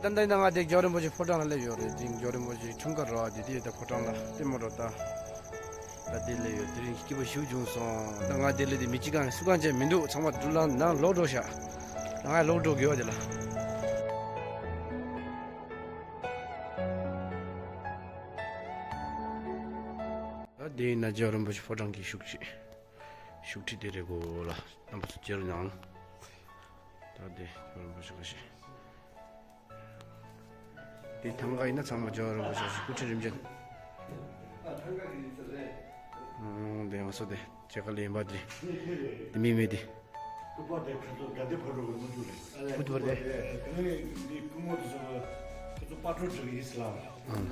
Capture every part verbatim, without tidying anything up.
ད་ལྟ་ཡིན་ན་ང་དེ་རྒྱལ་བ་རིན་པོ་ཆེ་ཕོ་བྲང་ལ་སླེབས་ཡོད་རེད། དེ་རྒྱལ་བ་རིན་པོ་ཆེ་འཁྲུངས་སྐར་རོ་དེ་དེ་ད་ཕོ་བྲང་ལ་ལྟད་མོ་འགྲོ་ད། ད་དེ་སླེབས་ཡོད། དེ་རིང་སྐྱིད་པོ་ཞིག་བྱུང་སོང་། ད་ང་དེ་སླེབས་དེ་མི་གཅིག་གང་སུ་གང་ཅན་མི་འདུག་ཚང་མ་འགྲུལ་ལ་ནང་ལོག་འགྲོ་ཤག་ང་ལོག་འགྲོ་དགོས་བ་དེ་ལ། ད་དེ་ཡིན་ན་རྒྱལ་བ་རིན་པོ་ཆེ་ཕོ་བྲང་གི་བཞུགས་ཁྲི། བཞུགས་ཁྲི་དེ་རེད་གོ་ལ། རྣམ་པ་ཚོ་མཇལ་ཡོང་། ད་དེ་རྒྱལ་བ་རིན་པོ་ཆེ་ག་ཤེད། དེ་ཐང་ག་ཡིན་ན་ཚང་མ་རྒྱལ་བ་རིན་པོ་ཆེ་ག་ཤེད། སྐུ་ཕྲེང་རིམ་བྱོན། ཨང་། དེ་ང་ཚོ་དེ་མཇལ་ཁ་ལེན་པ་དེ། དེ་མི་མེད་དེ། སྐུ་པར་དེ་ཁོ་ཚོ་དགའ་ལྡན་ཕ་རོལ་གྱི་སྨོན་འཇུག་རེད། སྐུ་པར་དེ། དེ་ནས་འདི་སྐུ་ངོ་དེ་ཚོ་ཁོ་ཚོ་པར་སྐྲུན་བྱེད་ཀྱི་ཡིན་ཟེར་ལབ། ཨང་།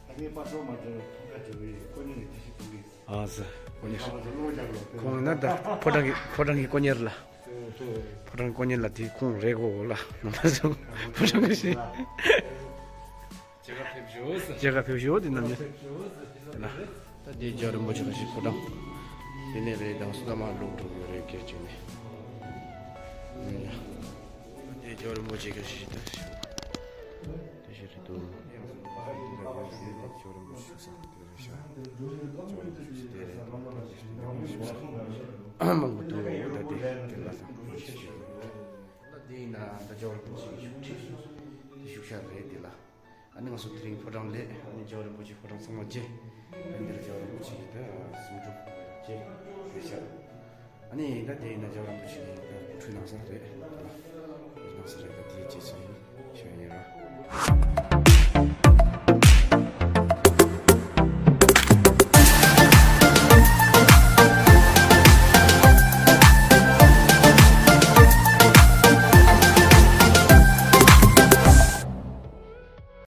ད་ངས་པར་སྐྲུན་མ་བྱུང་ཐུགས་ཁ་བྲལ་བའི་དཀོན་གཉེར་ནས་དེ་ཞིག་གཏོང་གི་ཡིན། ཨ་ཟེར། དཀོན་གཉེར། ཁོང་ན་ད་ཕོ་བྲང་གི་ཕོ་བྲང་གི་དཀོན་གཉེར་ལ། ཕོ་བྲང་དཀོན་གཉེར་ལ་དེ་ཁོང་རེད་གོ་ལ། ནང་པ་ཚོ་ཕོ་བྲང་གི་ཞེས། མཇལ་ཁ་ཕེབས་ཤོག་ཟེར། མཇལ་ཁ་ཕེབས་ཤོག་དེ་རྣམས་ནི། ཕེབས་ཤོག་ཟེར། དེ་ན། ད་དེ་རྒྱལ་བ་རིན་པོ་ཆེ་ག་ཤེད་ཕོ་བྲང་། དེ་ནས་རེད། ད་སུ་ད་མ་ལོག་འགྲོ་ཡོད་རེད་སྐད་ཅིག་ནས། ཡ། དེ་རྒྱལ་བ་རིན་པོ་ཆེ་ག་ཤེད་ད་ཤོད། དེ་ཤེད་རེད་དོ། རྒྱལ་བ་རིན་པོ་ཆེ་ས་དེ་རེད་ཤག་རྒྱལ་བ་རིན་པོ་ཆེ་དེ་རེད། མང་པོ་འདུག་ད་དེ་དེ་ལ་ད་དེ་ཡིན་ན་ད་རྒྱལ་བ་རིན་པོ་ཆེ་བཞུགས་ཁྲི་དེ་བཞུགས་ཤག་རེད་དེ་ལ། ཨ་ནི་ང་ཚོ་དེ་རིང་ཕོ་བྲང་སླེབས། ཨ་ནི་རྒྱལ་བ་རིན་པོ་ཆེ་ཕོ་བྲང་ཚང་མ་མཇལ། ཨ་ནི་འདིར་རྒྱལ་བ་རིན་པོ་ཆེ་གི་ད་གསུང་སྒྲུབ་མཇལ་རེད་ཤག་ཨ་ནི་ད་དེ་ཡིན་ན་རྒྱལ་བ་རིན་པོ་ཆེ་གི་ད་སྐུ་ཁྲུས་གནང་ས་རེད། སྐུ་ཁྲུས་གནང་ས་རེད། ད་དེའི་རྗེས་སུ་ཡིན་ཤག་ཡིན་ར།